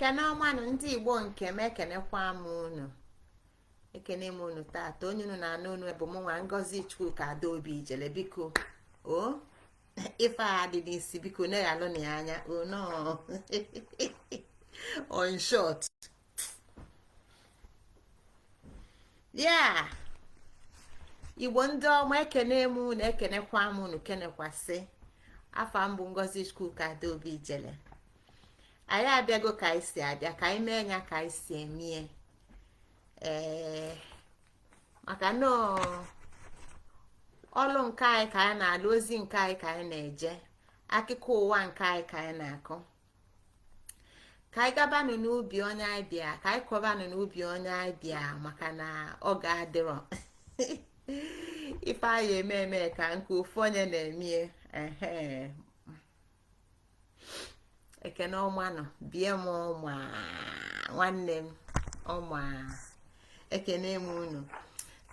Ekene ọmanụ, ndị Igbo nke m, ekenekwa m unu, ekene m unu tata. Onye unu na-anụ unu bụ mụ nwa, Ngozi Chukwuka Adaobi Ijele. Biko o, ife a dị n'isi, biko neghalụ na ya anya o no on short ya. Igbo ndị ọma, ekene m unu, ekenekwa m unu, kenekwasị. Afa m bụ Ngozi Chukwuka Adaobi Ijele. Anyị abịago ka anyị si abịa, ka anyị mee ya ka anyị si emie. Ee, maka na ọlụ nke anyị ka anyị na-alụ, ozi nke anyị ka anyị na-eje, akụkọ ụwa nke anyị ka anyị na-akọ. Ka anyị gabanụ n'ubi onye anyị bịa, ka anyị kọbanụ n'ubi onye anyị bịa, maka na ọ ga-adịrọ ife anyị eme eme ka nke ofu onye na-emie. Ehe, ekene ọmanụ, bie m ọma, nwanne m ọma, ekene m unu.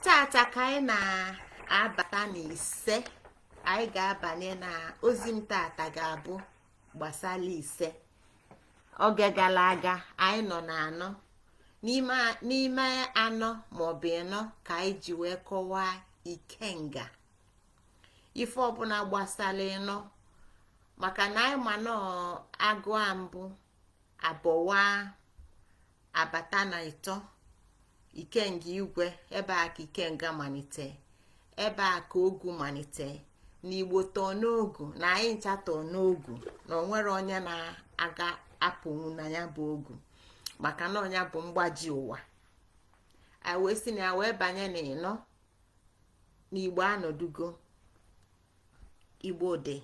Tata ka anyị na-abata n'ise, anyị ga-abanye na ozi m tata ga-abụ gbasara ise. Oge gara aga anyị nọ na anọ, n'ime anọ maọbụ ịnọ ka anyị ji wee kọwaa ikenga, ife ọbụla gbasara ịnọ, maka na anyị ma nọ agụa mbụ abọwa abata na ịtọ ikenga igwe. Ebe a ka ikenga malite, ebe a ka ogu malite, na Igbo tọọ n'ogu, na anyị ncha tọọ n'ogu, na onwere onye na-aga apụnwu na ya bụ ogu, maka na ọnya bụ mgbaji ụwa. Anyị wee si na ya wee banye na ịnọ, na Igbo anọdugo, Igbo dị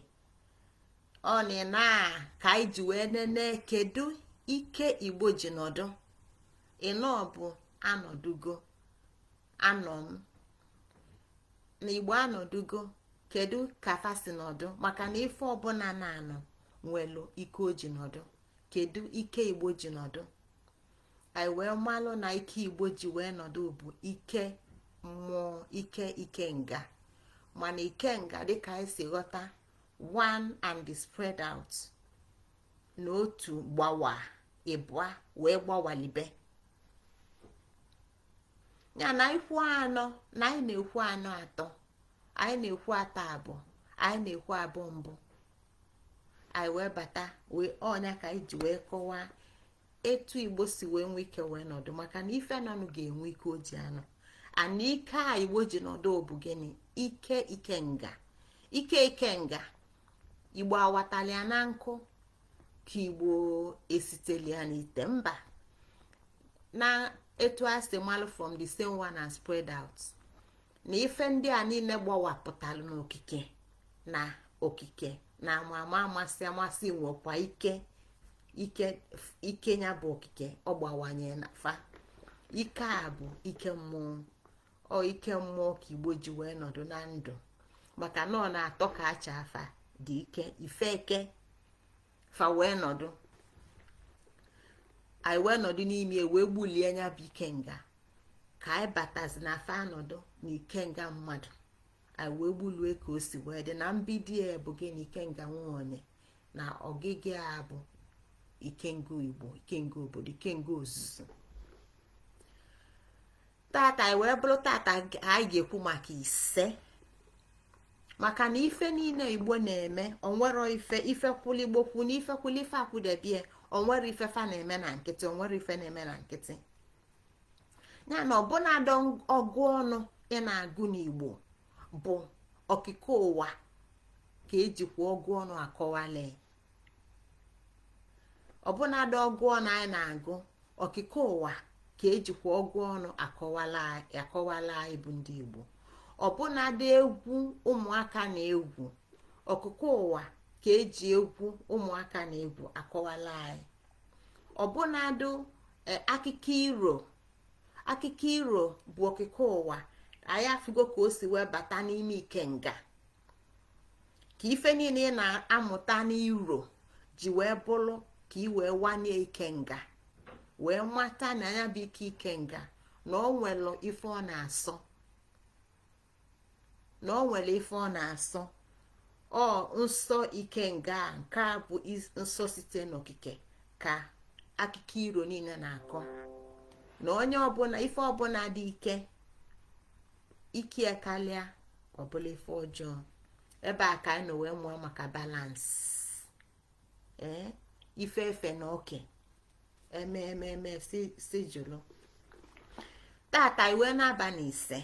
ọ na ịnọ a ka anyị ji wee nene kedu ike Igbo ji nọdụ. Ịnọ bụ anọdugo, anọ m na Igbo anọdugo. Kedu ka fa si nọdụ? Maka na ife ọbụla na-anọ nwelu ike o ji nọdụ. Kedu ike Igbo ji nọdụ? Anyị wee malụ na ike Igbo ji wee nọdụ bụ ike mmụọ, ike ikenga. Mana ikenga, dịka anyị si ghọta, one and the spread out, na otu gbawa ịbụa wee gbawalibe ya na ikwu anọ, na anyị na-ekwu anọ atọ, anyị na-ekwu atọ abụọ, anyị na-ekwu abụọ mbụ. Anyị wee bata wee ọnya ka anyị ji wee kọwaa etu Igbo si wee nwee ike wee nọdụ, maka na ife nọnụ ga-enwe ike o ji anọ ana. Ike a Igbo ji nọdụ bụ gịnị? Ike ikenga, ike ikenga. Igbo awatalia na nkụ ka Igbo esitelia n'ite mba na etu a si malụ from the same one and spread out, na ife ndị a niile gbawapụtalụ n'okike, na okike na amama amasị amasị nwekwa ike, ike ike ya bụ okike ọ gbawanye na fa. Ike a bụ ike mmụọ, ọ ike mmụọ ka Igbo ji wee nọdụ na ndụ, maka na ọ na-atọ ka acha afa dị ike ife eke fa wee nọdụ. Anyị wee nọdụ n'ime wee gbulie nya bụ ikenga, ka anyị batazi na fa anọdụ na ikenga mmadụ. Anyị wee gbulie ka o si wee dị na mbido ya bụ gịnị? Ikenga nwa onye na ọgịgị a bụ ikenga Igbo, ikenga obodo, ikenga ozuzu. Tata anyị wee bụrụ tata anyị ga-ekwu maka ise, maka na ife niile Igbo na-eme, onwero ife ife kwụlụ Igbo kwu na ife kwụlụ ife akwụdebie. Onwere ife fa na-eme na nkịtị, onwere ife na-eme na nkịtị. Ya na ọbụnadụ ọgụ ọnụ ị na-agụ n'Igbo bụ okike ụwa ka ejikwa ọgụ ọnụ akọwale. Ọbụnadụ ọgụ ọnụ anyị na-agụ, okike ụwa ka ejikwa ọgụ ọnụ akọwala anyị bụ ndị Igbo. Ọbụnadụ egwu ụmụaka na-egwu, okike ụwa ka eji egwu ụmụaka na-egwu akọwala anyị. Ọbụnadụ akụkọ iro, akụkọ iro bụ okike ụwa. Anyị afụgo ka o si wee bata n'ime ikenga, ka ife niile ị na-amụta n'iro ji wee bụrụ ka ị wee wanie ikenga, wee mata na ya bụ ike ikenga, na ọ nwere ife ọ na-asọ, na ọ nwere ife ọ na-asọ. Ọ nsọ ikenga a, nke a bụ nsọ site n'okike ka Akụkọ iro niile na-akọ na onye ọbụla, ife ọbụla dị ike, ike karịa, ọbụla ife ọjọọ. Ebe a ka anyị nọ wee mụọ maka balance. Ee, ife efe na oke eme eme eme si jụlụ. Tata iwe na-aba na ise.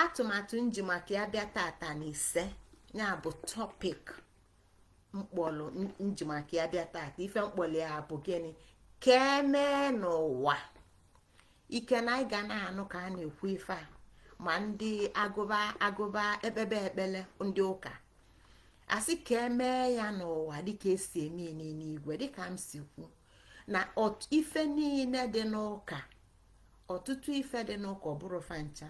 Atụmatụ nji maka ya bịa tata na ise ya bụ topic mkpọlụ nji maka ya bịa tata. Ife mkpọlụ ya bụ gịnị? Ka emee n'ụwa. Ike na anyị ga na-anụ ka a na-ekwu ife a, ma ndị agụba agụba, ekpebe ekpele, ndị ụka asị ka emee ya n'ụwa dịka esi eme ya n'eluigwe. Dịka m si kwu na ife niile dị n'ụka, ọtụtụ ife dị n'ụka, ọ bụrụ fancha,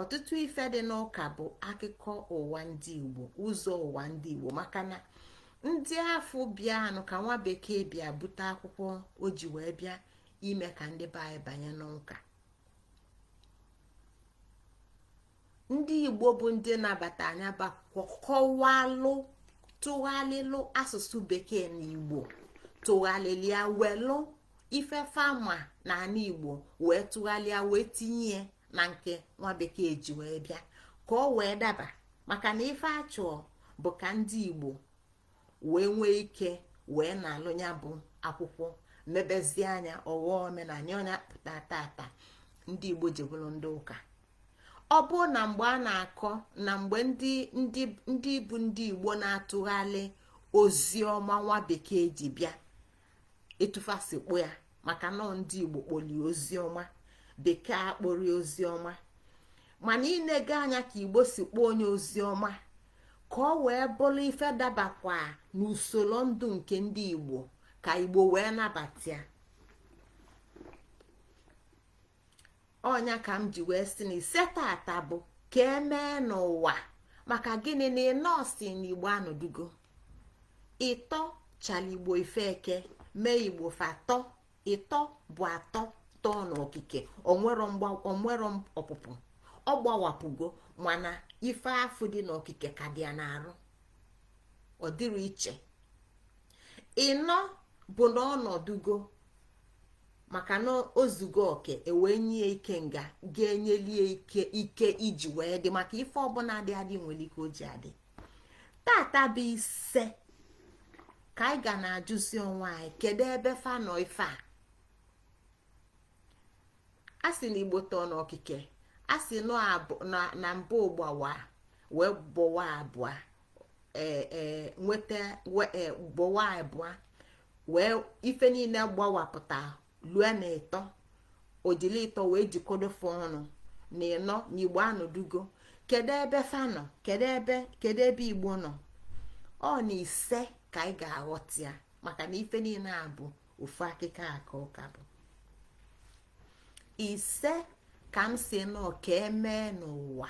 ọtụtụ ife dị n'ụka bụ akụkọ ụwa ndị Igbo, ụzọ ụwa ndị Igbo, maka na ndị afọ bịanụ ka nwa bekee bịa bute akwụkwọ o ji wee bịa ime ka ndị be anyị banye n'ụka. Ndị Igbo bụ ndị nabata anya bụ akwụkwọ, kọwalụ, tụgharịlụ asụsụ bekee na Igbo, tụgharịlịa, welụ ife fama na ala Igbo wee tụgharịa wee tinye na nke nwa bekee ji wee bịa ka ọ wee daba, maka na ife achọọ bụ ka ndị Igbo wee nwee ike wee na-alụ ya bụ akwụkwọ, mebezie anya ọghọ omenala ọnya pụta. Tata ndị Igbo ji bụrụ ndị ụka. Ọ bụ na mgbe a na-akọ na mgbe ndị ndị ndị bụ ndị Igbo na-atụgharị ozi ọma nwa bekee ji bịa, etufasi kpụ ya, maka nọ ndị Igbo kpolie ozi ọma, bekee akpọrọ ozi ọma. Mana ịna-ege anya ka Igbo si kpọọ onye ozi ọma ka ọ wee bụrụ ife dabakwa n'usoro ndụ nke ndị Igbo, ka Igbo wee nabata ya. Ọnya ka m ji wee sị na ise tata bụ ka emee n'ụwa. Maka gịnị? Na ịnọọsị na Igbo anọdugo ịtọ chala Igbo ife eke mee Igbo fatọ. Ịtọ bụ atọ tọọ n'okike, onwero ọpụpụ, ọ gbawapụgo, mana ife afụ dị n'okike ka dị ya n'arụ, ọ dịrị iche. Ịnọ bụ na ọnọdụgo, maka na ozugo oke, ewee nye ike nga ga-enyelie ike, ike iji wee dị, maka ife ọbụla dị adị nwere ike o ji adị. Tata bụ ise ka anyị ga na-ajụzi onwe anyị, kedu ebe fa nọ? Ife a a sị na Igbo tọọ n'okike, a sị na mbụ gbawa wee bọwa abụọ, ee nweta bọwa abụọ, wee ife niile gbawapụta lue na ịtọ, ojili ịtọ wee jikọdofe ọnụ na ịnọ na Igbo anọdugo. Kedu ebe fa nọ? Kedu ebe Igbo nọ? Ọ na ise ka anyị ga-aghọta ya, maka na ife niile a bụ ofu akịka aka ụka bụ ise. Ka m si nọ ka emee n'ụwa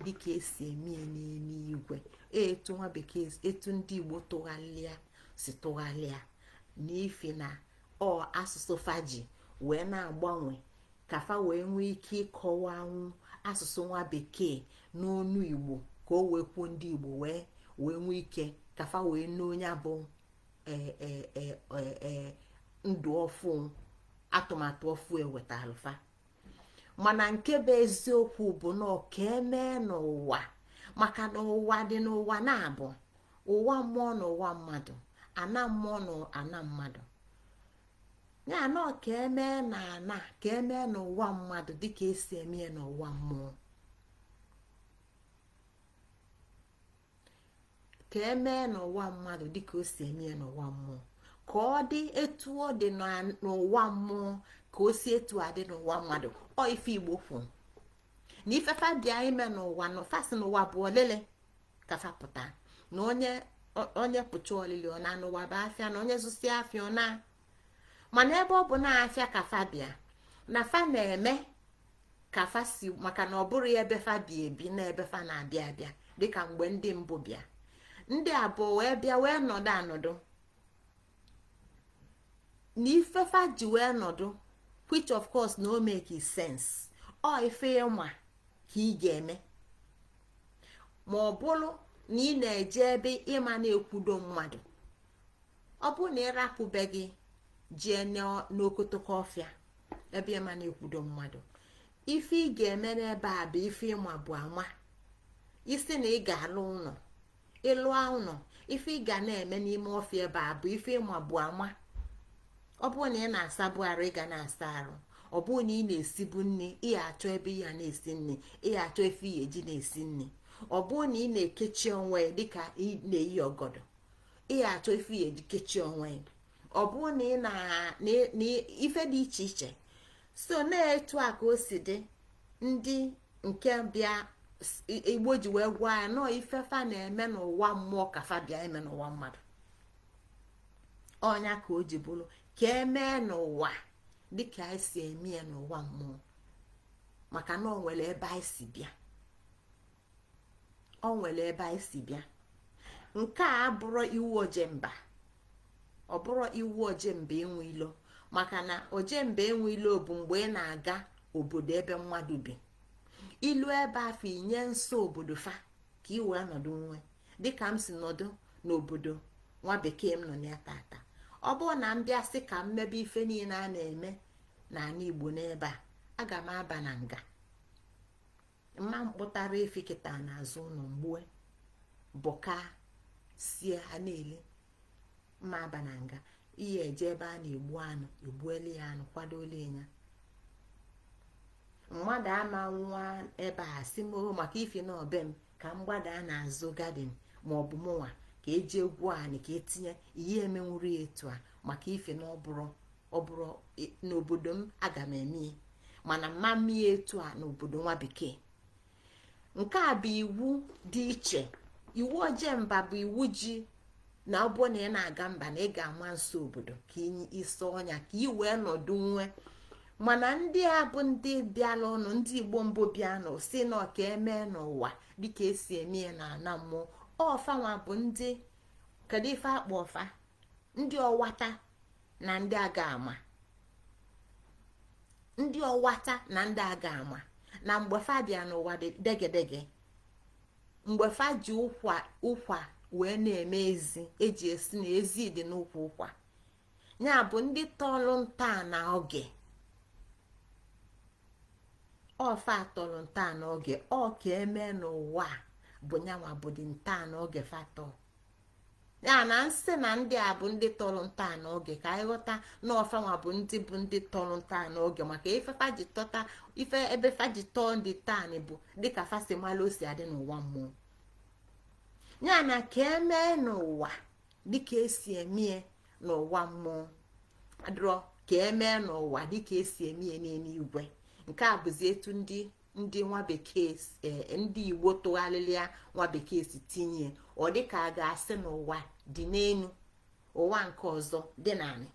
dịka esi eme n'eluigwe, etu nwa bekee, etu ndị Igbo tụgharịa si tụgharịa, n'ifi na ọ asụsụ faji wee na-agbanwe ka fa wee nwee ike ịkọwanwu asụsụ nwa bekee n'ọnụ Igbo, ka o wee kwuo ndị Igbo wee wee nwee ike ka fa wee nụ onye bụ ndụ ọfụ, atụmatụ ọfụ ewetalụfa. Mana nke bụ eziokwu bụ na ka emee n'ụwa, maka na ụwa dị n'ụwa na-abụ ụwa mmụọ na ụwa mmadụ, ana mmụọ na ana mmadụ. Ya na ka emee na ana, ka emee n'ụwa mmadụ dịka esi eme ya n'ụwa mmụọ, ka emee n'ụwa mmadụ dịka o si eme ya n'ụwa mmụọ, ka ọ dị etu ọ dị n'ụwa mmụọ, ka o si etu a dị n'ụwa mmadụ. Ọ ife Igbo kwu na ifefa bịa ime n'ụwa na fa si n'ụwa bụ olele ka fa pụta na onye onye pụcha olili ọ na n'ụwa bụ afịa, na onye zụsịa afịa ọ na. Mana ebe ọ bụ na afịa ka fa bịa na fa na-eme ka fa si, maka na ọ bụrụ ya ebe fa bi ebi na ebe fa na-abịa abịa, dịka mgbe ndị mbụ bịa, ndị abụọ wee bịa wee nọdụ anọdụ na ife fa ji wee nọdụ, which of course no make sense. Ọ ife ịma ka ị ga-eme ma ọ bụrụ na ị na-eje ebe ịma na-ekwudo mmadụ. Ọ bụrụ na ịrapụbeghị Jee n'okotoko ọfịa ebe ịma na-ekwudo mmadụ, ife ị ga-eme n'ebe a bụ ife ịma bụ ama. Isi na ị ga-alụ ụlọ, ịlụọ ụlọ, ife ị ga na-eme n'ime ọfịa ebe a bụ ife ịma bụ ama. Ọ bụrụ na ị na-asabu arụ, ị ga na-asa arụ. Ọ bụrụ na ị na-esibu nri, ị achọ ebe ị ya na-esi nri, ị achọ efe ị eji na-esi nri. Ọ bụrụ na ị na-ekechi onwe ya dịka ị na-eyi ọgọdọ, ị achọ ife ị eji kechie onwe ya. Ọ bụrụ na ị na ife dị iche iche so na-etu a ka o si dị. Ndị nke bịa Igbo ji wee gwa ya nọọ ife fa na-eme n'ụwa mmụọ ka fa bịa eme n'ụwa mmadụ. Ọnya ka o ji bụrụ ka emee n'ụwa dịka anyị si eme ya n'ụwa mmụọ, maka na ọ nwere ebe anyị si bịa, ọ nwere ebe anyị si bịa. Nke a abụrụ iwu ojemba, ọ bụrụ iwu ojemba enwe ilo, maka na ojemba enwe ilo bụ mgbe ị na-aga obodo ebe mmadụ bi, ilu ebe afọ inye nso obodo fa ka ị wee nọdụ nwe, dịka m si nọdụ n'obodo nwa bekee m nọ na ya tata. Ọ bụrụ na m bịa sị ka m mebe ife niile a na-eme n'ala Igbo n'ebe a, aga m aba na nga. Mma mkpụtara efi kịta n'azụ ụlọ mgbue bọka sie ha na-ele, mma aba na nga. Ihe eje ebe a na-egbu anụ, egbueli ya anụ, kwadola ya. Mmadụ ama nwa ebe a si m maka ifi na ọbe m ka m gbadaa n'azụ garden, ma ọ bụ mụnwa ka eji egwu anị ka etinye ihe emenwuru ya etu a, maka ife na ọ bụrụ n'obodo m aga m eme, mana mma mmie etu a n'obodo nwa bekee. Nke a bụ iwu dị iche. Iwu ojemba bụ iwu ji na ọ bụrụ na ị na-aga mba na ị ga-ama nso obodo ka isi ọnya ka ị wee nọdụ nwe. Mana ndị a bụ ndị bịala ụnụ, ndị Igbo mbụ bịanụ si na ka emee n'ụwa dịka esi eme ya na ana mmụọ. Ọfanwa bụ ndị kedu ife akpọ ọfa? Ndị ọwata na ndị aga ama, ndị ọwata na ndị aga ama. Na mgbe fa bịa n'ụwa degedege, mgbe fa ji ụkwa ụkwa wee na-eme ezi eji esi na ezi dị n'ụkwa ụkwa, ya bụ ndị tọlụ nta na oge ọfa tọlụ nta na oge ọ ka eme n'ụwa bụ nyanwa bụ dị nta na oge fatọ ya na nsị na ndị a bụ ndị tọrọ nta n'oge, ka anyị ghọta na ọfanwa bụ ndị bụ ndị tọrọ nta n'oge, maka ife faji tọta ife ebe faji tọọ ndị taanị bụ dịka fasi malụ o si adị n'ụwa mmụọ. Ya na ka emee n'ụwa dịka esi emie n'ụwa mmụọ adịrọ, ka emee n'ụwa dịka esi emie n'eluigwe. Nke a bụzi etu ndị nwa bekee, ndị Igbo tụgharịrịa nwa bekee si tinye ọ, dịka a ga-asị n'ụwa dị n'elu, ụwa nke ọzọ dị n'anị,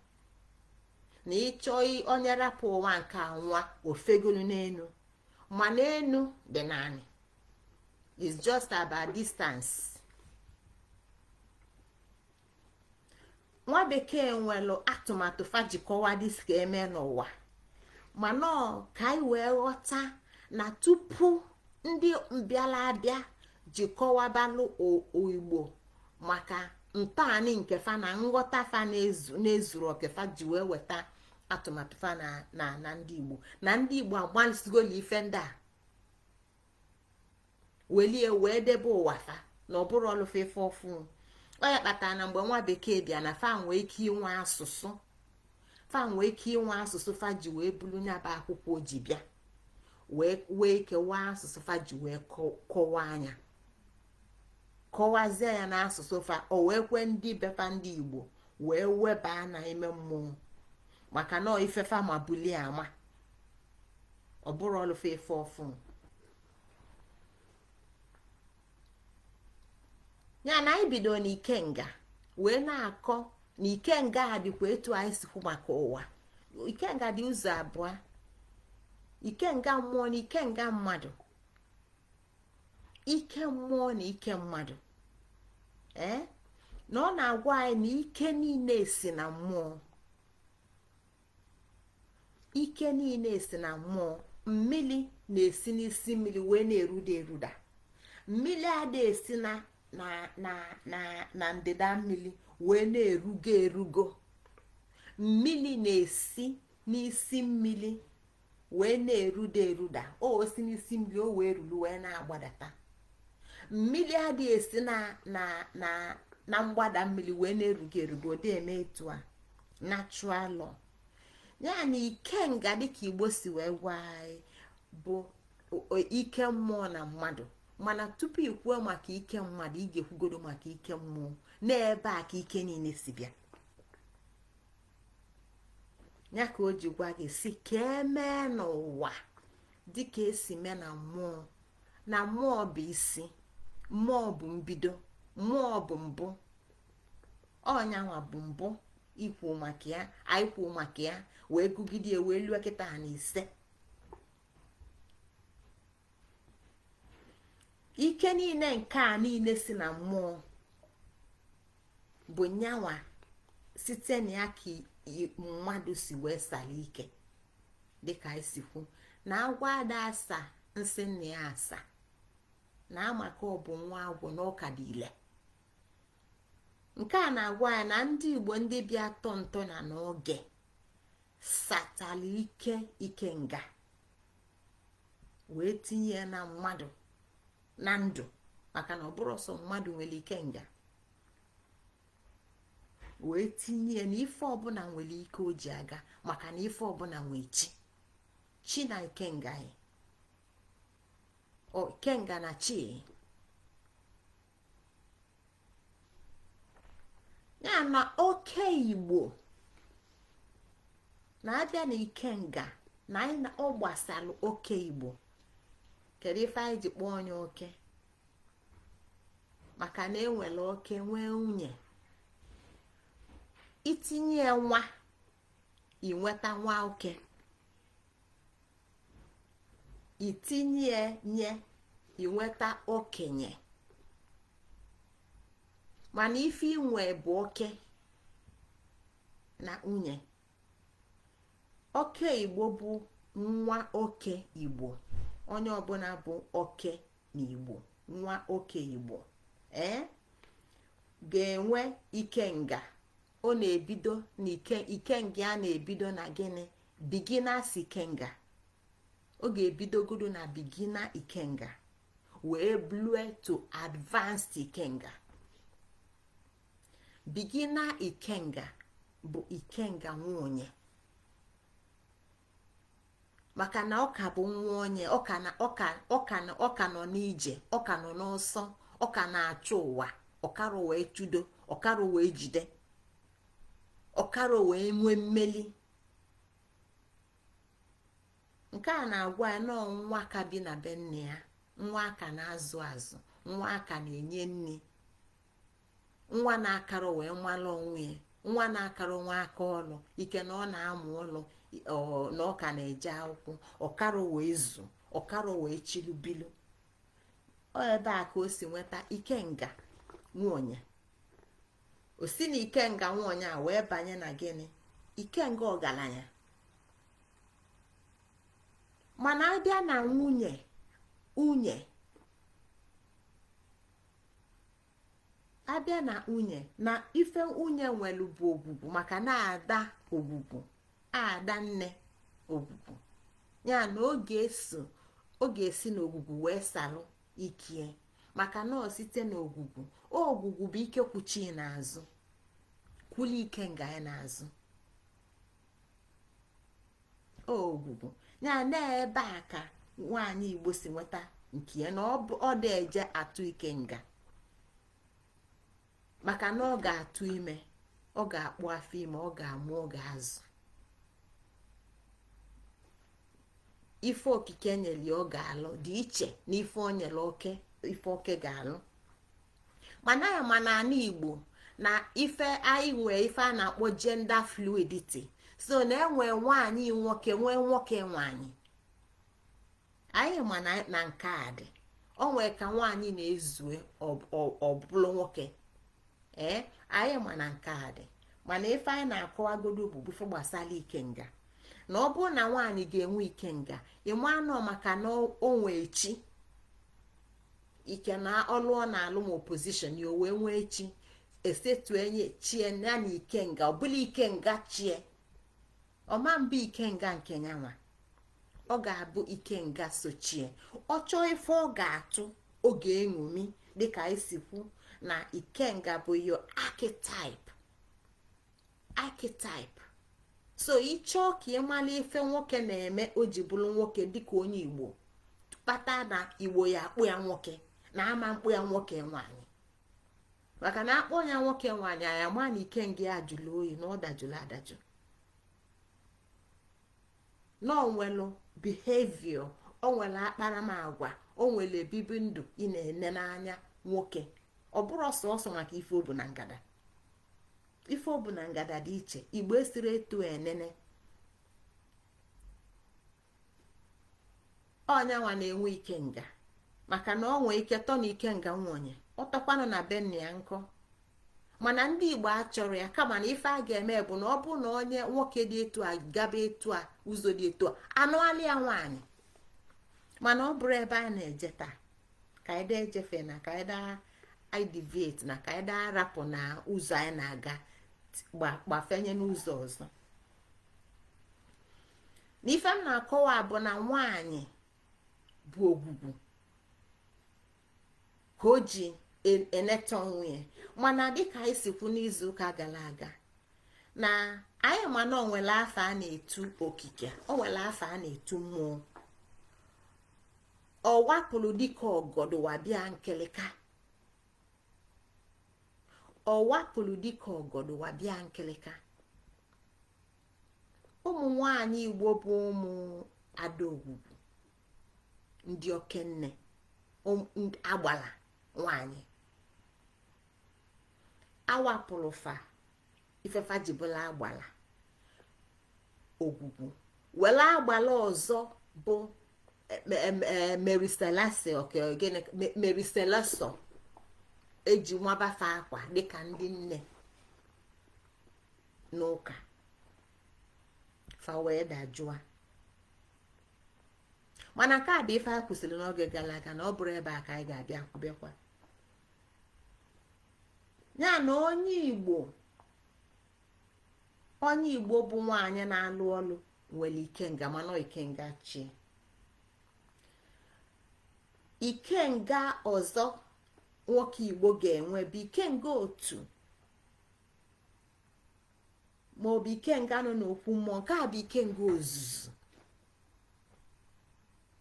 na ịchọ onye rapụ ụwa nke a nwa ofegolu n'elu, mana enu dị n'anị. It's just about distance. Nwa bekee nwere atụmatụ fajikọwa dịka eme n'ụwa, mana ka anyị wee ghọta na tupu ndị mbịala abịa jikọwabalụ Igbo maka ntọanị nke fa na nghọta fa na-ezuru oke, fa ji wee weta atụmatụ fa na ndị Igbo, na ndị Igbo agbalịsigoli ife ndị a welie wee debe ụwa fa na ọ bụrụ ọlụfa ife ọfụ. Ọ ya kpatara na mgbe nwa bekee bịa na fa nwee ike inwe asụsụ, fa nwee ike inwe asụsụ fa ji wee bulu nyaba akwụkwọ o ji bịa, wee wee ike waa asụsụ fa ji wee kọwaa anya, kọwazie ya n'asụsụ fa, o wee kwe ndị befa ndị Igbo wee webaa na ime mmụọ, maka na ife fa ma bulie ama ọ bụrụ ọlụfa ife ọfụ. Ya na anyị bido n'ikenga wee na-akọ na ikenga a dịkwa etu anyị sikwu maka ụwa. Ikenga dị ụzọ abụọ: ikenga mmụọ na ikenga mmadụ. Ike mmụọ na ike mmadụ, ee, na ọ na-agwa anyị na ike niile si na mmụọ, ike niile si na mmụọ. Mmiri na-esi n'isi mmiri wee na-eruda eruda. Mmiri ada esi na na na na na ndịda mmiri wee na-erugo erugo. Mmili na-esi n'isi mmili wee na-eruda eruda. O si n'isi mmili, o wee ruru wee na-agbadata. Mmili adịghị esi na mgbada mmiri wee na-eruga eruga. Ode eme etu a, natural law. Ya na ikenga, dịka Igbo si wee gwa anyị, bụ ike mmụọ na mmadụ. Mana tupu ikwuo maka ike mmadụ, ị ga-ekwugodo maka ike mmụọ. N'ebe a ka ike niile si bịa. Ya ka o ji gwa gị si ka emee n'ụwa dịka esi mee na mmụọ. Na mmụọ bụ isi, mmụọ bụ mbido, mmụọ bụ mbụ. Ọnyanwa bụ mbụ ikwu maka ya. Anyị kwu maka ya wee gụgide wee lue kịta na 5. Ike niile nke a niile si na mmụọ bụ nyanwa. Site na ya ka mmadụ si wee sara ike, dịka anyị si kwu na agwọ ada asa nsị nna ya asa, na amaka ọ bụ nwa agwọ na ọka dị ile. Nke a na-agwa ya na ndị Igbo, ndị bịa tọ ntọ na n'oge, satara ike ikenga wee tinye ya na mmadụ na ndụ, maka na ọ bụrụ sọ mmadụ nwere ikenga, wee tinye ya na ife ọbụla nwere ike o ji aga, maka na ife ọbụla nwee chi, chi na ikenga ya, o ikenga na chi ya. Na oke Igbo na-abịa na ikenga na anyị na ọ gbasara oke Igbo. Kedu ife anyị ji kpọọ onye oke? Maka na enwere oke, nwee nwunye. Itinye nwa, inweta nwa oke. Itinye nye, inweta okenye. Mana ife inwe bụ oke na nwunye. Oke Igbo bụ nwa oke Igbo. Onye ọbụla bụ oke na Igbo, nwa oke Igbo ee ga-enwe ikenga. Ọ na-ebido na ikenga a na-ebido na gịnị? Beginners ikenga. Ọ ga-ebidogodo na beginner ikenga wee blue to advanced ikenga. Beginner ikenga bụ ikenga nwunye, maka na ọ ka bụ nwa onye, ọ ka na ọ ka na ọ ka nọ n'ije, ọ ka nọ n'ọsọ, ọ ka na-achọ ụwa. Ọkara wee chụdo, ọkara wee jide, ọkara wee nwee mmeli. Nke a na-agwa ya nọọ nwa ka bi na be nne ya, nwa aka na-azụ azụ, nwa aka na-enye nri, nwa na-akara wee nwala onwe ya, nwa na-akara nwa aka ọlụ ike na ọ na-amụ ọlụ, na ọ ka na-eje akwụkwọ, ọkara wee zu, ọkara wee chilubilu. Ọ ebe a ka o si nweta ikenga nwonye. O si na ikenga nwonye a wee banye na gịnị? Ikenga ọgaranya. Mana abịa na nwunye, nwunye abịa na nwunye, na ife nwunye nwere bụ ogwugwu, maka na ada ogwugwu, ada nne ogwugwu ya, na ọ ga-eso, ọ ga-esi n'ogwugwu wee salụ ikie, maka na ọ site n'ogwugwu. Ogwugwu bụ ike kwuchi n'azụ, kwuli ikenga ya n'azụ ogwugwu ya. Na ebe a ka nwaanyị Igbo si nweta nke ya, na ọ dị eje atụ ikenga, maka na ọ ga-atụ ime, ọ ga-akpụ afọ ime, ọ ga-amụ, ọ ga-azụ. Ife okike nyere ya ọ ga-alụ dị iche na ife o nyere oke, ife oke ga-alụ. Mana ya ma na ala Igbo na ife anyị nwee ife a na-akpọ gender fluidity, so na enwe nwaanyị nwoke, nwee nwoke nwaanyị. Anyị ma na nke a dị. O nwee ka nwaanyị na-ezue ọbụlụ nwoke. Ee, anyị ma na nke a dị. Mana ife anyị na-akọwagodo bụ ife gbasara ikenga, na ọ bụrụ na nwaanyị ga-enwe ikenga, ịma anọ maka na o nwee chi ike na ọlụ ọ na-alụ, ma opposition ya, o wee nwee chi. Esetu enye chie ya na ikenga, ọbụla ikenga chie ọma mbụ, ikenga nke nyanwa ọ ga-abụ ikenga sochie. Ọ chọọ ife ọ ga-atụ, ọ ga-eṅomi. Dịka anyị kwu na ikenga bụ your archetype, archetype. So ịchọọ ka ị mara ife nwoke na-eme o ji bụrụ nwoke dịka onye Igbo, kpata na Igbo ya akpụ ya nwoke na ama mkpụ ya nwoke nwaanyị, maka na akpọ ya nwoke nwaanyị, anyị ama na ikenga ya jụrụ oyi, na ọ dajụrụ adajụ, na onwelu behavior, o nwere akparamagwa, o nwere ebibi ndụ ị na-ene n'anya nwoke. Ọ bụrụ sọsọ maka ife obu na ngada, ife obu na ngada dị iche. Igbo esiri etu enene ọnyanwa na-enwe ikenga, maka na ọ nwee ike tọ na ikenga nwonye ọtọkwanụ na be nna ya nkọ. Mana ndị Igbo achọrọ ya, kama na ife a ga-eme bụ na ọ bụ na onye nwoke dị etu a gaba etu a, ụzọ dị etu a, anụalị ya nwaanyị. Mana ọ bụrụ ebe a na-eje taa ka anyị daa ejefe, na ka anyị daa deviate, na ka anyị daa rapụ na ụzọ anyị na-aga gbafenye n'ụzọ ọzọ. Na ife m na-akọwa bụ na nwaanyị bụ ogwugwu ka o ji eneta onwe ya. Mana dịka anyị si kwu n'izuụka gara aga, na anyị ma na onwere afa a na-etu okike, onwere afa a na-etu mmụọ. Ọ wapụrụ dịka ọgọdọ wabịa nkịlịka, ọ wapụrụ dịka ọgọdọ wabịa nkịlịka. Ụmụ nwanyị Igbo bụ ụmụ adaogwugwu, ndị okenne agbala nwanyị, awapụrụ fa ifefa jibụla agbala ogwugwu, were agbala ọzọ bụ Mary Selasi, Mary Seleso, eji nwabafe akwa dịka ndị nne n'ụka fa wee dajụa. Mana nke a bụ ife a kwụsịrị n'oge gara aga, na ọ bụrụ ebe a ka anyị ga-abịa kwubekwa ya. Na onye Igbo, onye Igbo bụ nwaanyị na-alụ ọlụ nwere ikenga, mana ikenga chi ikenga ọzọ nwoke Igbo ga-enwe bụ ikenga otu, maọbụ ikenga nọ n'okwu mmụọ. Nke a bụ ikenga ozuzu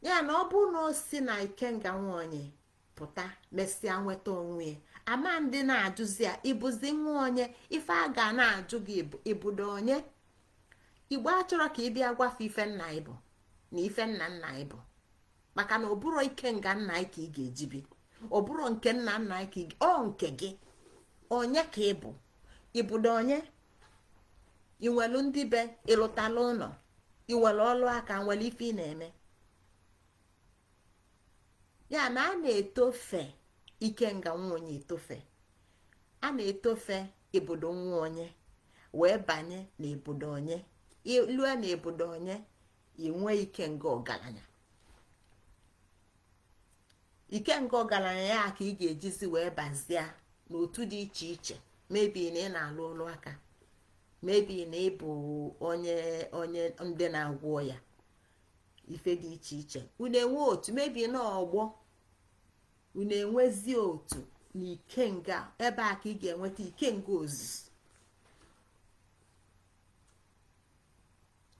ya. Na ọ bụ na o si na ikenga nwaonye pụta, mesịa nweta onwe ya, ama ndị na-ajụzi ya ịbụzi nwa onye. Ife a ga na-ajụ gị, ịbụdo onye Igbo? Achọrọ ka ị bịa gwafe ife nna ịbụ na ife nna nna ịbụ, maka na ọ bụrụ ikenga nna ị ka ị ga-eji bi, ọ bụrụ nke nna nna ị ka ọ nke gị, onye ka ị bụ, ịbụdo onye, inwelu ndị be, ịlụtala ụlọ, inwere ọlụ aka, nwere ife ị na-eme. Ya na a na-etofe ikenga nwa onye, etofe a na-etofe obodo nwa onye wee banye n'obodo onye. Ilue n'obodo onye, inwe ikenga ọgaranya. Ikenga ọgaranya ya ka ị ga-ejizi wee bazie n'otu dị iche iche. Mebi na ị na-alụ ọlụ aka, mebi na ị bụ onye onye ndị na-agwọ ya ife dị iche iche, unu enwe otu, mebi na ọgbọ unu enwezi otu na ikenga. Ebe a ka ị ga-enweta ikenga ozuzu,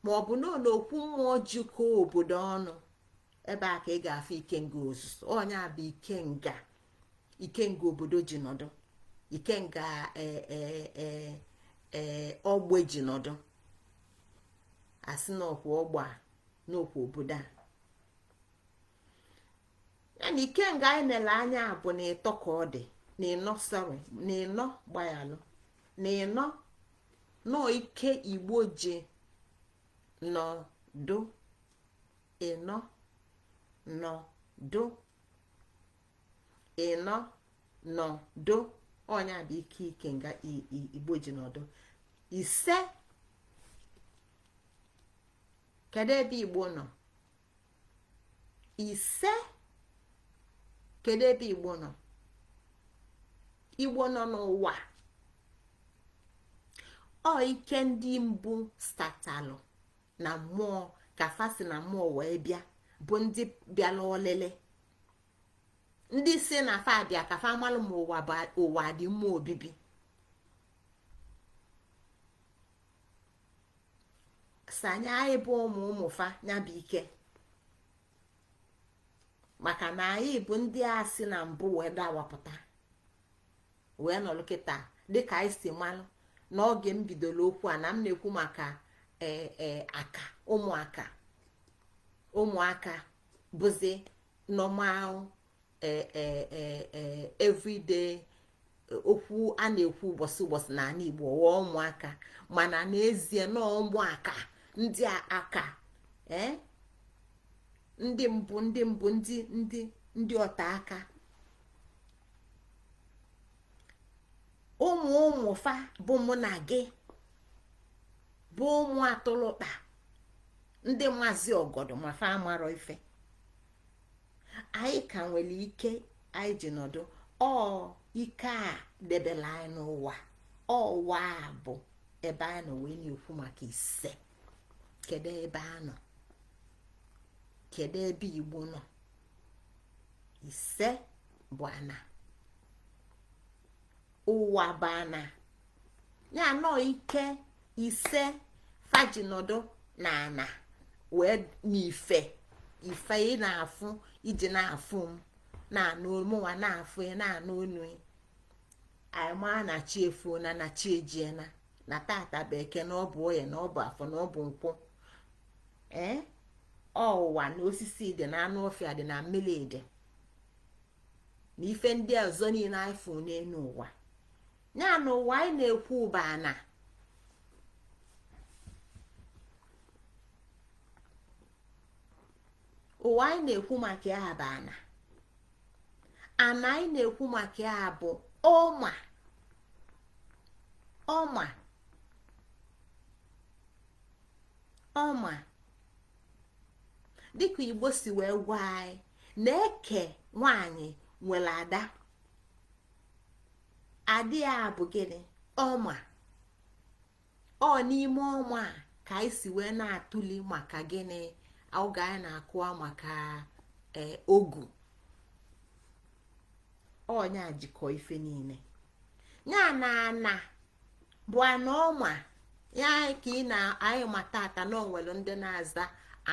ma ọ bụ na n'okwu mmụọ jikọọ obodo ọnụ. Ebe a ka ị ga-afụ ikenga ozuzu. Onye a bụ ikenga, ikenga obodo ji nọdụ, ikenga ogbe ji nọdụ. Asị n'ọkwa ọgba a, n'okwu obodo a. Ya na ikenga anyị nele anya bụ na ịtọ ka ọ dị na ịnọ, sorry, na ịnọ, gbanyalụ, na ịnọ nọọ ike Igbo ji nọdụ, ịnọ nọdụ, ịnọ nọdụ. Ọnya bụ ike ikenga Igbo ji nọdụ. Ise, kedu ebe Igbo nọ? Ise, kedu ebe Igbo nọ? Igbo nọ n'ụwa. Ọ ike ndị mbụ statalụ na mmụọ ka fa si na mmụọ wee bịa, bụ ndị bịala olele, ndị si na fa bịa ka fa malụ ma ụwa dị mma obibi. Sanye anyị bụ ụmụ ụmụ fa ya bụ ike, maka na anyị bụ ndị a si na mbụ wee dawapụta wee nọrọ kịta. Dịka anyị si malụ n'oge m bidoro okwu a, na m na-ekwu maka aka ụmụaka. Ụmụaka bụzi normal everyday okwu a na-ekwu ụbọchị ụbọchị n'ala Igbo, ghọọ ụmụaka. Mana n'ezie na ụmụaka ndị aka ndị mbụ, ndị mbụ, ndị ndị ndị ọta aka, ụmụ ụmụ fa bụ mụ na gị, bụ ụmụ atụlụkpa, ndị mazi ọgọdọ ma fa amarọ ife. Anyị ka nwere ike anyị ji nọdụ. Ọ ike a debela anyị n'ụwa. Ọwa a bụ ebe anyị nọ wee na-ekwu maka ise. Kedu ebe a nọ? Kedu ebe Igbo nọ? Ise bụ ana, ụwa bụ ana. Ya nọ ike ise faji nọdụ na ana wee n'ife ife ị na-afụ, iji na-afụ m na-anụ mụnwa na-afụ ị na-anụ onu anyị, maa na chi efuona na chi ejiena, na tata bụ Eke, na ọ bụ Oye, na ọ bụ Afọ, na ọ bụ Nkwọ. Ee, ụwa na osisi dị, na anụ ọfịa dị, na mmiri dị, na ife ndị ọzọ niile anyị fụ n'elu ụwa. Ya na ụwa anyị na-ekwu bụ ana. Ụwa anyị na-ekwu maka ya bụ ana. Ana anyị na-ekwu maka ya bụ ọma, ọma, ọma. Dịka Igbo si wee gwa anyị na eke nwanyị nwere ada, ada ya bụ gịnị? Ọma. Ọ n'ime ọma a ka anyị si wee na-atụli maka gịnị oge anyị na-akụwa maka ogu. Ọnya jikọ ife niile ya na ana bụ ana ọma ya ka ị na anyị mata ata na onwere ndị na-aza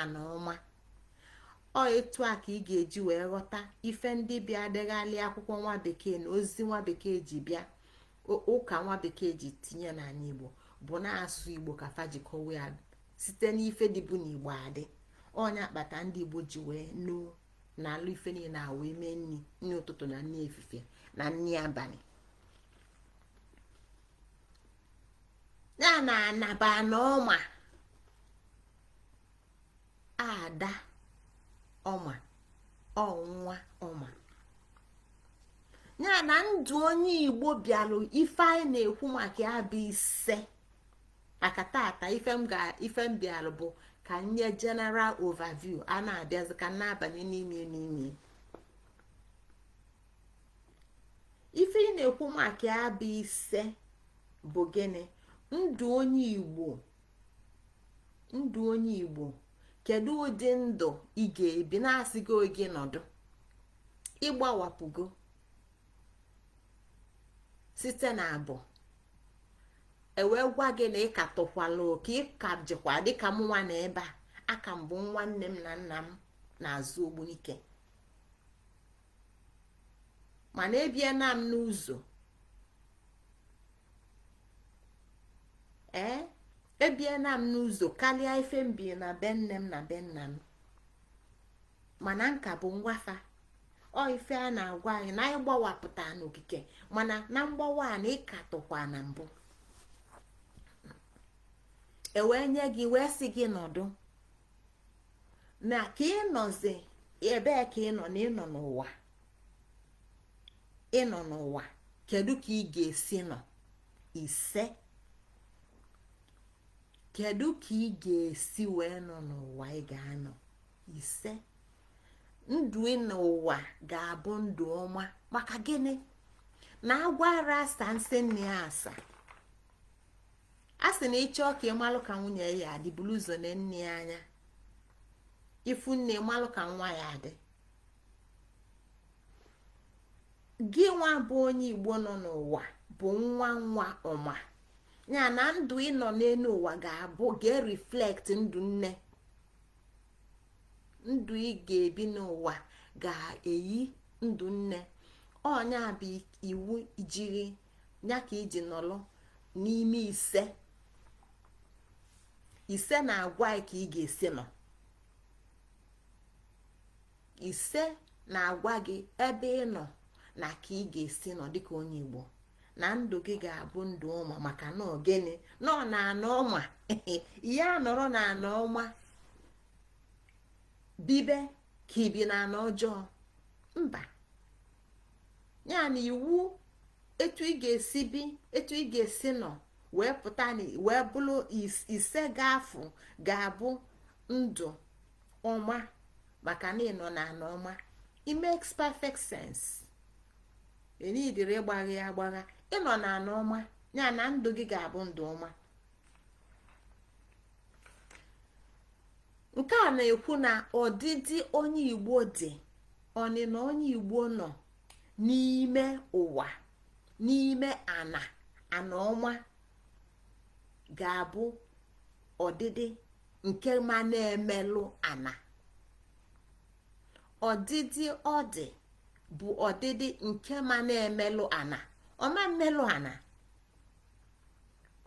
ana ọma. Ọ etu a ka ị ga-eji wee ghọta ife ndị bịa deghalị akwụkwọ nwa bekee na ozi nwa bekee ji bịa, ụka nwa bekee ji tinye n'ala Igbo bụ na-asụ Igbo ka fa jikọwa ya site n'ife dịbụ n'Igbo adị. Ọnya kpata ndị Igbo ji wee nụ na alụ ife niile a wee mee nri, nri ụtụtụ na nri efifie na nri abalị. Ya na anaba na ọma ada ọma ọnwa ọma. Ya na ndụ onye Igbo bịalụ ife anyị na-ekwu maka ya bụ ise. Maka tata ife m bịalụ bụ ka nye general overview, a na-abịazi ka na-abanye n'ime n'ime ife ị na-ekwu maka ya bụ ise bụ gịnị? Ndụ onye Igbo, ndụ onye Igbo, kedu ụdị ndụ ị ga-ebi na-asị gị oge nọdụ ịgbawapụgo site na abụ ewee gwa gị na ị ka tụkwala oke, ị ka jikwa dịka m nwa na ebe a aka m bụ nwanne m na nna m na-azụ Ogbunike, mana ebiena m n'ụzọ ee ebiena m n'ụzọ karịa ife m bi na be nne m na be nna m, mana nka bụ ngwafa. Ọ ife a na-agwa anyị na anyị gbawapụta n'okike, mana na mgbawa a na ịkatụkwa na mbụ e wee nye gị wee sị gị nọdụ na ka ị nọzi ebee ka ị nọ na ịnọ n'ụwa, ịnọ n'ụwa kedu ka ị ga-esi nọ ise, kedu ka ị ga-esi wee nọ n'ụwa ị ga-anọ ise. Ndụ ị n'ụwa ga-abụ ndụ ọma maka gịnị? Na agwara asa nsị nne ya asa. A sị na ịchọọ ka ịmalụ ka nwunye ya adị, bulu ụzọ na nne ya anya. Ifu nne, ịmalụ ka nwa ya adị. Gị nwa bụ onye Igbo nọ n'ụwa bụ nwa nwa ọma ya na ndụ ịnọ n'elu ụwa ga-abụ ga-ereflect ndụ nne. Ndụ ị ga-ebi n'ụwa ga-eyi ndụ nne. Ọnya bụ iwu jiri ya ka iji nọlụ n'ime ise. Ise na-agwa ka ị ga-esi nọ. Ise na-agwa gị ebe ị nọ na ka ị ga-esi nọ dịka onye Igbo, na ndụ gị ga-abụ ndụ ọma. Maka na ogene nọ na ana ọma ya nọrọ na ana ọma bibe ka ibi na ana ọjọọ. Mba, ya na iwu etu ị ga-esi bi, etu ị ga-esi nọ wee pụta wee bụrụ ise ga-afụ ga-abụ ndụ ọma, maka na ị nọ na ana ọma. It makes perfect sense. Enidiri ịgbagha ya agbagha. Ịnọ na ana ọma ya na ndụ gị ga-abụ ndụ ọma. Nke a na-ekwu na ọdịdị onye Igbo dị, ọnịna onye Igbo nọ n'ime ụwa, n'ime ana ana ọma, ga-abụ ọdịdị nke ma na-emelụ ana. Ọdịdị ọ dị bụ ọdịdị nke ma na-emelụ ana. Ọma mmelụ ana,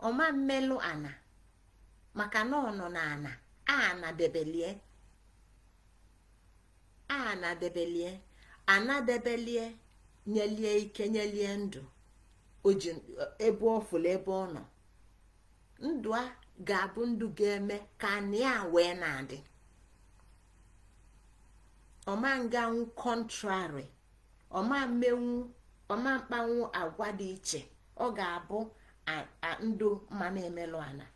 ọma mmelụ ana, maka na ọ nọ na ana. Ana debelie, ana debelie, ana debelie, nyelie ike, nyelie ndụ. O ji ebe ọ fụrụ ebe ọ nọ, ndụ a ga-abụ ndụ ga-eme ka anị a wee na-adị. Ọma nganwu contrary, ọma mmenwu, ọma mkpanwu agwa dị iche. Ọ ga-abụ ndụ ma na-emelụ ana.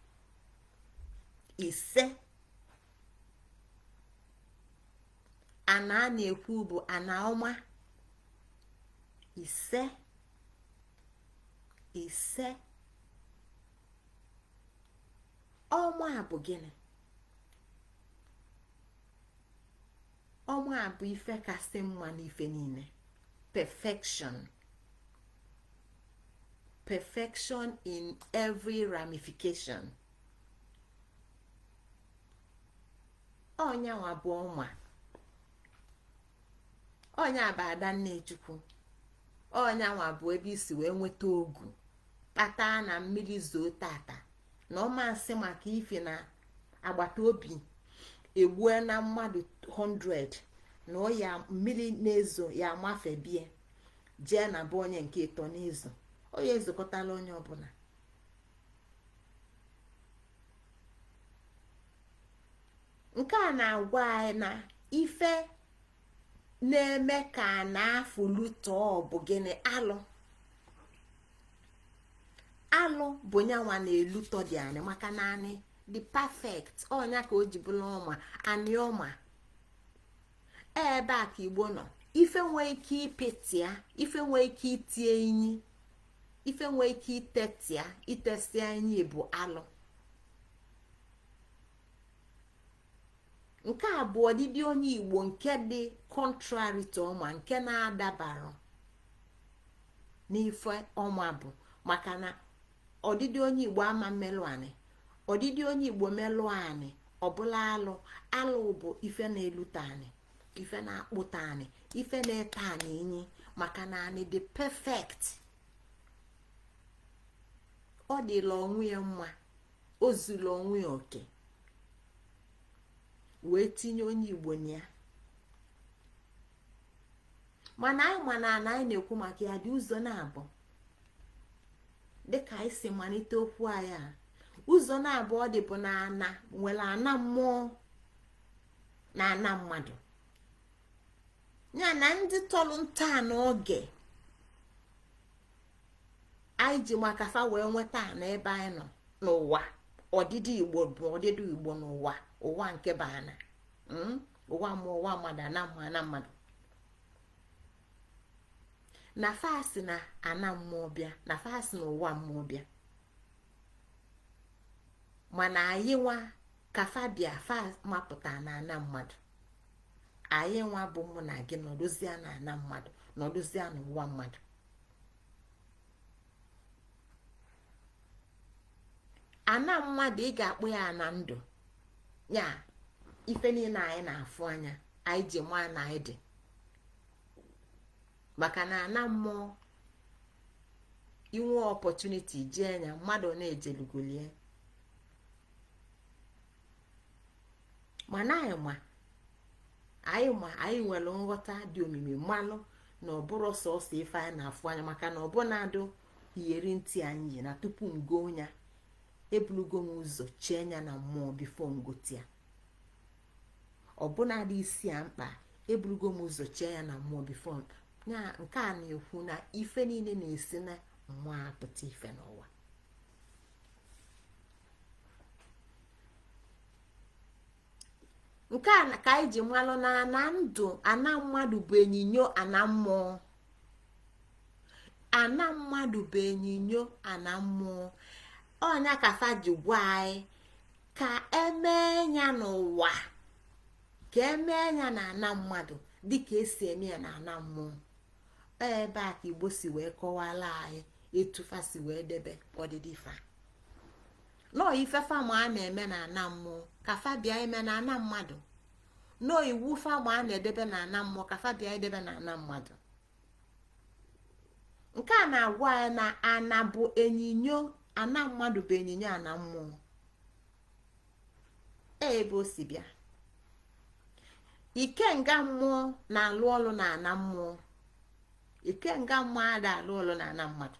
Ise ana a na-ekwu bụ ana ọma. Ise, ise ọma bụ gịnị? Ọma bụ ife kasị mma n'ife niile. Perfection, perfection in every ramification. Ọnyanwa bụ ọma. Ọnya bụ ada Nnechukwu. Ọnyanwa bụ ebe isi wee nweta ogu kpata na mmiri zoo tata na ọma nsị maka ife na agbata obi egbue na mmadụ 100 na ọya mmiri na-ezo ya amafebie jee na bụ onye nke ịtọ n'izu. Onye ezukọtala onye ọbụla. Nke a na-agwa anyị na ife na-eme ka a na-afụlutọ bụ gịnị? Alụ. Alụ bụ nyanwa na-elutọ dị anị, maka na anị dị perfect. Ọnya ka o ji bụrụ ọma, anị ọma. Ebe a ka Igbo nọ. Ife nwee ike ịpịtịa, ife nwee ike itie inyi, ife nwee ike itetia itesia inyi bụ alụ. Nke a bụ ọdịdị onye Igbo nke dị contrary to ọma, nke na-adabara n'ife ọma, bụ maka na ọdịdị onye Igbo ama mmelụ anị. Ọdịdị onye Igbo melụ anị ọbụla alụ. Alụ bụ ife na-elute anị, ife na-akpụta anị, ife na-ete anị inyi, maka na anị dị perfect. Ọ dịla onwe ya mma, o zuru onwe ya oke, wee tinye onye Igbo na ya. Mana anyị ma na ana anyị na-ekwu maka ya dị ụzọ na-abụ, dịka anyị si malite okwu anyị a. Ụzọ na-abụ ọ dị bụ na ana nwere ana mmụọ na ana mmadụ. Ya na ndị tọrọ nta n'oge anyị ji maka fa wee nweta ana ebe anyị nọ n'ụwa. Ọdịdị Igbo bụ ọdịdị Igbo n'ụwa, ụwa nke bụ ana, ụwa mmụọ, ụwa mmadụ, ana mmụọ, ana mmadụ. Na fa si na ana mmụọ bịa, na fa si na ụwa mmụọ bịa. Mana anyị nwa ka fa bịa, fa mapụta na ana mmadụ. Anyị nwa bụ mụ na gị nọdụzie na ana mmadụ, nọdụzie n'ụwa mmadụ. Ana mmadụ, ị ga-akpụ ya ana ndụ ya. Ife niile anyị na-afụ anya, anyị ji maa na anyị dị, maka na ana mmụọ, inwe opportunity jee anya mmadụ na-ejelugolie. Mana anyị ma, anyị ma, anyị nwere nghọta dị omimi, mmalụ na ọ bụrụ sọsọ ife anyị na-afụ anya, maka na ọbụnadụ iyeri ntị anyị yi na tupu ngo ya, ebulugo m ụzọ chee ya na mmụọ before ngotia. Ọbụnadị isi a mkpa, ebulugo m ụzọ chee ya na mmụọ before ya. Nke a na-ekwu na ife niile na-esi na mmụọ apụta ife n'ụwa. Nke a ka anyị ji malụ na ana ndụ, ana mmadụ bụ enyinyo ana mmụọ. Ana mmadụ bụ enyinyo ana mmụọ. Ọnya ka fa ji gwa anyị ka emee ya n'ụwa, ka emee ya na ana mmadụ dịka esi eme ya na ana mmụọ. Ebe a ka Igbo si wee kọwara anyị etu fa si wee debe ọdịdị fa nọọ. Ife fama a na-eme na ana mmụọ ka fa bịa ime na ana mmadụ, nọọ iwu fama a na-edebe na ana mmụọ ka fa bịa edebe na ana mmadụ. Nke a na-agwa anyị na ana bụ enyinyo, ana mmadụ bụ enyinyo ana mmụọ. Ebe o si bịa, ikenga mmụọ na-alụ ọlụ na ana mmụọ, ikenga mmụọ ada alụ ọlụ na ana mmadụ.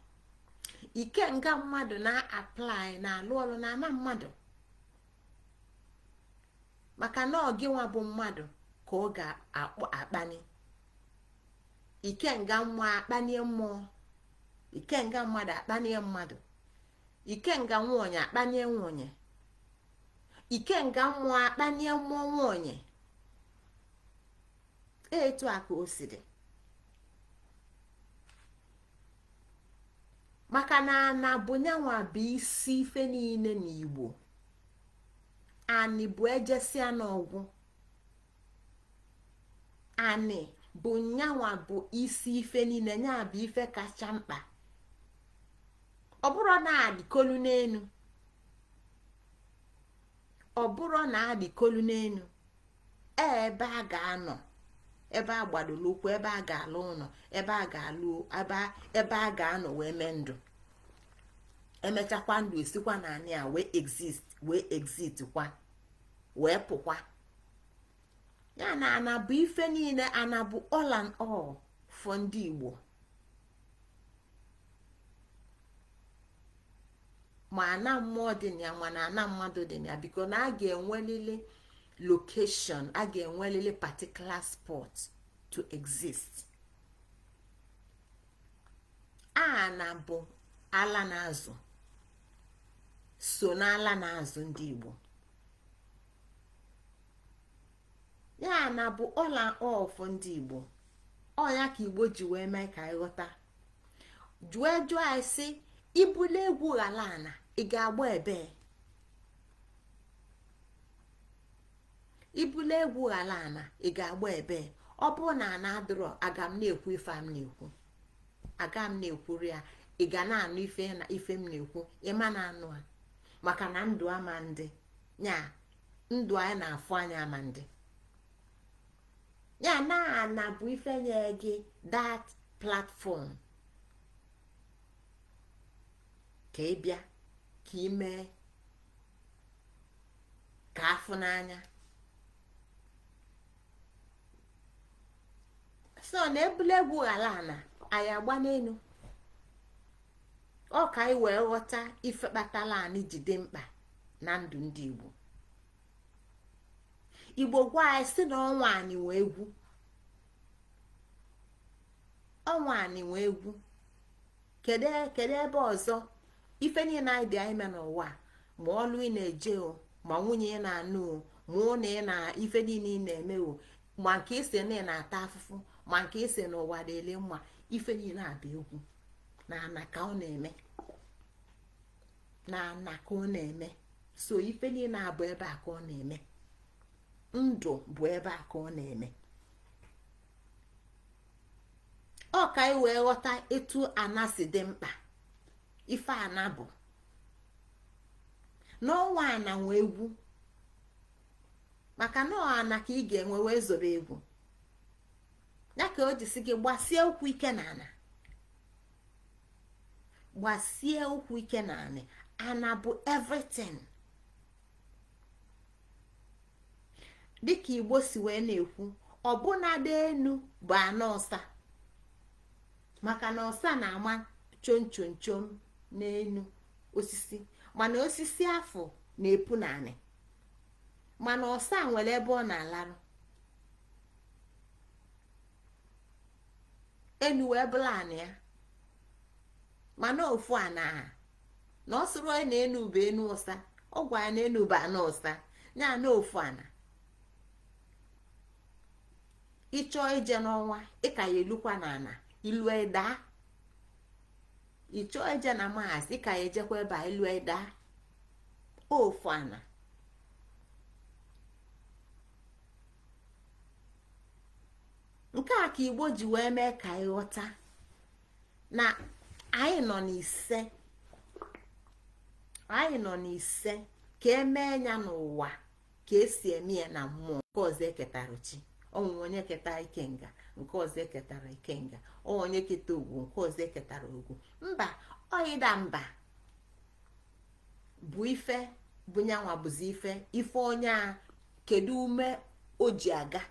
Ikenga mmadụ na-apply, na-alụ ọlụ na ana mmadụ, maka na ọ gịnwa bụ mmadụ ka ọ ga-akpọ akpani. Ikenga mmụọ akpanie mmụọ, ikenga mmadụ akpanie mmadụ, ikenga nwonye akpanie nwonye, ikenga mmụọ akpanie mmụọ nwonye. Etu a ka o si dị, maka na ana bụ nyanwa bụ isi ife niile n'Igbo. Anị bụ ejesia n'ọgwụ, anị bụ nyanwa bụ isi ife niile, nya bụ ife kacha mkpa. Ọ bụrụ na adịkolu n'enu, ọ bụrụ na adịkolu n'enu, ebe a ga-anọ, ebe a gbadoro ụkwụ, ebe a ga-alụ ụlọ, ebe a ga-alụ, ebe a ga-anọ wee mee ndụ, emechakwa ndụ esikwa na anị a wee exist, wee exit kwa, wee pụkwa. Ya na ana bụ ife niile, ana bụ all and all for ndị Igbo. Ma ana mmụọ dị na ya, mana ana mmadụ dị na ya, biko na a ga-enwelili location, a ga-enwelili particular spot to exist. Ana bụ ala na-azụ, so n'ala na-azụ ndị Igbo. Ya na bụ all and all for ndị Igbo. Ọ ya ka Igbo ji wee mee ka anyị ghọta, jụọ jụọ anyị sị, ibuli egwu ghala ana, ị ga-agba ebe? Ibuli egwu ghala ana, ị ga-agba ebe? Ọ bụrụ na ana adịrọ, aga m na-ekwu ife m na-ekwu, aga m na-ekwuru ya, ị ga na-anụ ife na ife m na-ekwu, ịma na-anụ a, maka na ndụ ama ndị ya, ndụ anyị na-afụ anya ama ndị ya. Na ana bụ ife nye gị that platform ka ị bịa ka ị mee ka afụ n'anya. So na ebule egwu ghara ana, anyị agba n'elu ọ ka anyị wee ghọta ife kpatara anyị ji dị mkpa na ndụ ndị Igbo. Igbo gwa anyị sị na ọnwa anyị nwee egwu, ọnwa anyị nwee egwu. Kedu ebe ọzọ ife niile anyị dị anyị mee n'ụwa, ma ọlụ ị na-eje o, ma nwunye ị na-anụ o, ma ụlọ ị na ife niile ị na-eme o, ma nke isi na ị na-ata afụfụ, ma nke isi n'ụwa dịle mma, ife niile abịa egwu na ana ka ọ na-eme, na ana ka ọ na-eme. So ife niile abụ ebe a ka ọ na-eme. Ndụ bụ ebe a ka ọ na-eme. Ọ ka anyị wee ghọta etu ana si dị mkpa. Ife ana bụ n'ọnwa ana nwe egwu, maka na ana ka ị ga-enwe wee zobe egwu. Ya ka o ji sị gị gbasie ụkwụ ike n'ana, gbasie ụkwụ ike n'anị. Ana bụ everything. Dịka Igbo si wee na-ekwu, ọbụnadị enu bụ ana ọsa, maka na ọsa na-ama chom chom chom n'enu osisi, mana osisi afụ na-epu n'anị, mana ọsa nwere ebe ọ na-alarụ. Enu wee bụla anị ya, mana ofu ana aha na ọ sịrị onye na enu bụ enu ọsa, ọ gwa ya na enu bụ ana ọsa, ya na ofu ana. Ịchọọ ije n'ọnwa, ịka ya elukwa n'ana, ilu daa. Ịchọọ ije na Mars, ịka ya ejekwa ebe a, ilu daa. Ofu ana. Nke a ka Igbo ji wee mee ka anyị ghọta na anyị nọ n'ise, anyị nọ n'ise ka emee ya n'ụwa ka esi eme ya na mmụọ. Nke ọzọ eketara chi, onwe onye keta ikenga, nke ọzọ eketara ikenga, onye keta ogwu, nke ọzọ eketara ogwu. Mba, ọyịda mba bụ ife bụ nyanwa bụzi ife ife onye a kedu ume o ji aga,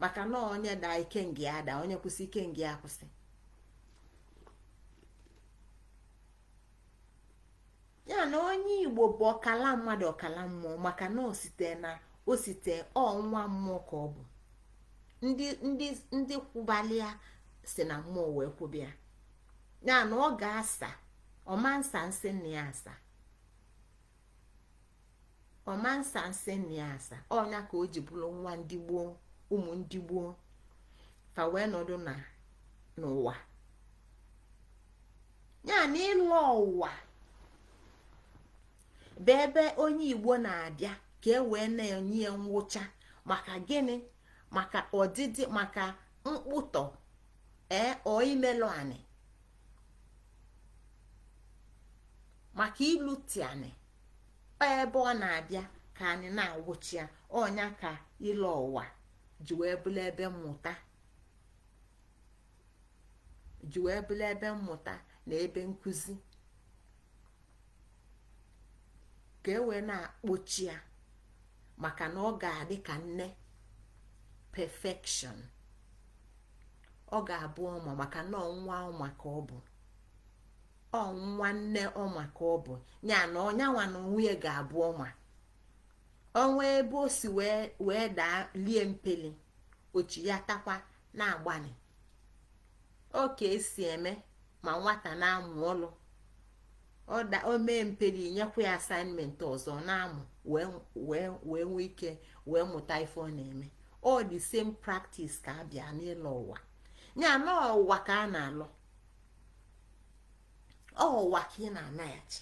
maka na onye daa ikenga ya ada, onye kwụsị ikenga ya akwụsị. Ya na onye Igbo bụ ọkala mmadụ, ọkala mmụọ, maka na osite na osite ọnwa mmụọ ka ọ bụ. Ndị ndị ndị kwụbalịa si na mmụọ wee kwụbịa. Ya na ọ ga-asa ọma nsa nsị nna ya asa, ọma nsa nsị nna ya asa. Ọnya ka o ji bụrụ nwa ndị gboo, ụmụ ndị gboo fa wee nọdụ na n'ụwa. Ya na ịlọ ụwa bụ ebe onye Igbo na-abịa ka e wee na-enye ya ngwụcha. Maka gịnị? Maka ọdịdị, maka mkpụtọ ee ọ imelụ anị, maka ịlụti anị. Ebe ọ na-abịa ka anyị na-awụchi ya. Ọnya ka ịlọ ụwa ji wee bụrụ ebe mmụta, ji wee bụrụ ebe mmụta na ebe nkụzi, ka e wee na-akpọchi ya, maka na ọ ga-adị ka nne perfection. Ọ ga-abụ ọma, maka na ọnwa ọma ka ọ bụ, ọnwa nne ọma ka ọ bụ. Ya na ọnyanwa na onwe ya ga-abụ ọma. Ọnwa ebe o si wee daa lie mpeli ochi ya takwa na-agbani. Ọ ka esi eme ma nwata na-amụ ọlụ, o mee mpeli, nyekwa ya assignment ọzọ na-amụ wee wee nwee ike wee mụta ife ọ na-eme. Ọ the same practice ka abịa n'ịlọ ụwa. Ya na ụwa ka a na-alụ, ụwa ka ị na-anaghachi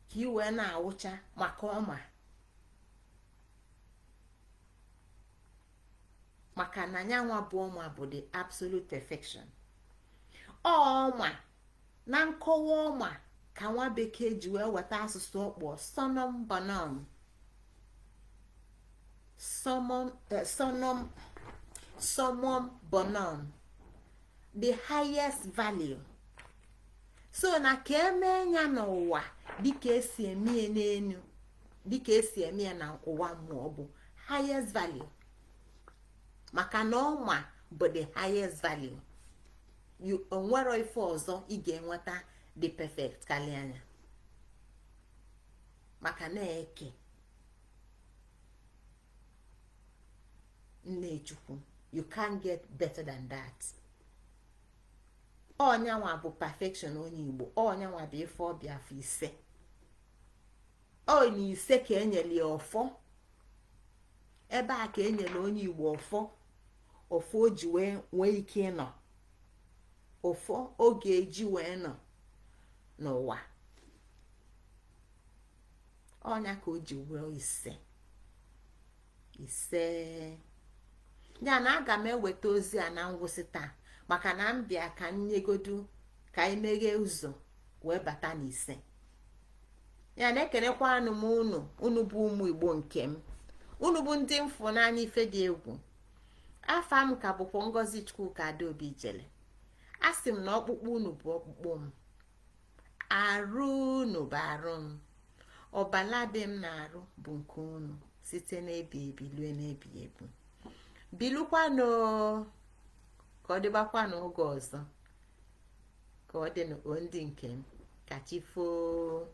ka ị wee na-awụcha maka ọma, maka na nyanwa bụ ọma bụ the absolute perfection. Ọma na nkọwa ọma ka nwa bekee ji wee weta asụsụ ọkpọ summum bonum, summum summum bonum, the highest value. So na ka emee ya n'ụwa dịka esi eme ya n'enu, dịka esi eme ya na ụwa mmụọ, bụ highest value, maka na ọma bụ the highest value. You onwero ife ọzọ ị ga-enweta dị perfect karịa anya, maka na eke nne Chukwu, you can't get better than that. Ọnyanwa bụ perfection onye Igbo, ọnyanwa bụ ife ọbịa afọ ise. Ọ na ise ka enyere ya ọfọ, ebe a ka enyere onye Igbo ọfọ, ọfọ o ji wee nwee ike ịnọ, ọfọ ọ ga-eji wee nọ n'ụwa. Ọnya ka o ji wee ise ise ya. Na aga m eweta ozi a na ngwụsị taa, maka na m bịa ka m nyegodu ka anyị meghee ụzọ wee bata n'ise ya. Na-ekenekwanụ m unu. Unu bụ ụmụ Igbo nke m, unu bụ ndị mfụnanya ife dị egwu. Afa m ka bụkwa Ngozi Chukwuka Adaobi Jele. A sị m na ọkpụkpụ unu bụ ọkpụkpụ m, arụ unu bụ arụ m, ọbala dị m na-arụ bụ nke unu, site n'ebi ebi lue n'ebi ebi. Bilukwanụ, ka ọ dịbakwa n'oge ọzọ, ka ọ dị ndị nke m. Ka chi foo.